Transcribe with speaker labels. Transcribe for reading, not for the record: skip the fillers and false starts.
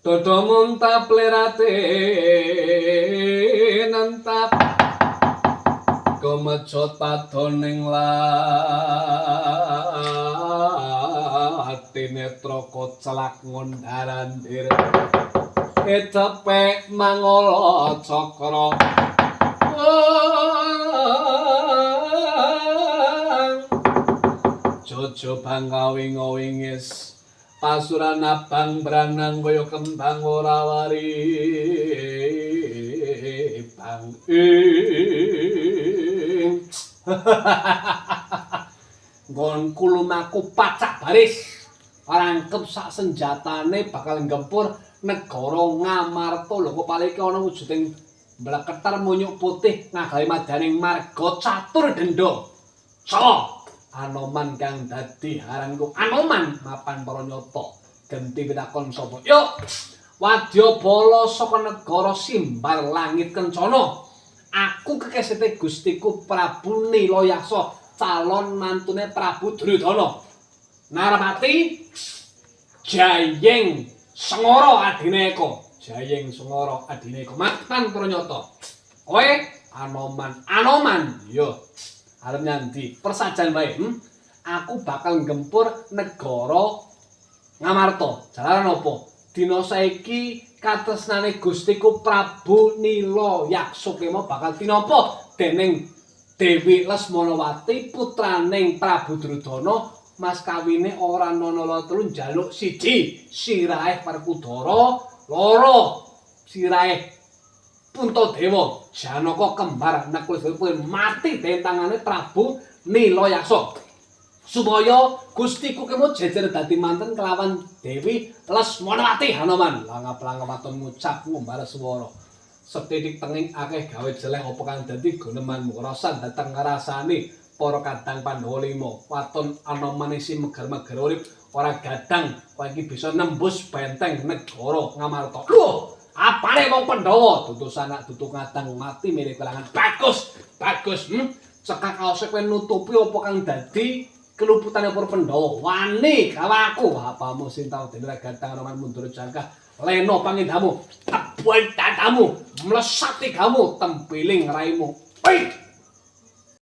Speaker 1: Dodo muntap lerate nentap kemejot padoning lati netra kocelak ngondarandir cepek mangala cakra. Jojo bangkawing wingis pasuran abang branang kaya kembang ora wari bang ing. Nggonku lumaku pacak baris rangkep sak senjatane bakal nggempur negara Ngamarta. Lho kok palike ana wujuding mbleketer munyuk putih ngagawe madaning marga catur denda. Ca Anoman kang dadi haranku Anoman mapan para nyata genti pitakon sapa? Yo wadyabala saka negara Simbar Langit Kencana. Aku kekesete Gustiku Prabu Nilayaksa, calon mantune Prabu Duryudana. Narapati Jayeng Sengara adine Eka. Jayeng Sengara adine Eka mapan para nyata. Kowe Anoman, Anoman yo arep nyandi persajan wae. Aku bakal nggempur negara Ngamarta. Jalaran apa? Dina saiki katresnane Gustiku Prabu Nilayaksa kema bakal tinampa dening Dewi Lesmanawati putraning Prabu Duryudana. Mas kawine ora ana telu njaluk siji sirahe Werkudara, loro sirahe Puntadewa Janaka kembar Nakula mati dening tangane Prabu Nilayaksa. Supaya Gustiku kemo jejer dadi manten kelawan Dewi Lesmanawati. Hanoman langap-langap waton ngucap ngumbar swara. Setitik tenging akeh gawe jeleh apa kang dadi gunemanmu rasan dateng ngrasani para kadang Pandhawa lima. Waton Anoman isi meger-meger urip ora gadang kowe iki bisa nembus benteng negara Ngamarta. Lho, apane wong Pandhawa? Dudu sanak dudu kadang mati milih kelangan. Bagus, bagus. Cekak kaose kowe nutupi apa kang dadi keluputane para Pandhawa. Wani gawe aku. Apamu sing tau dene gadang Anoman mundur jangkah. Leno pangindamu, tebuan dadamu, mlesat tigamu, tempiling raimu. Wih!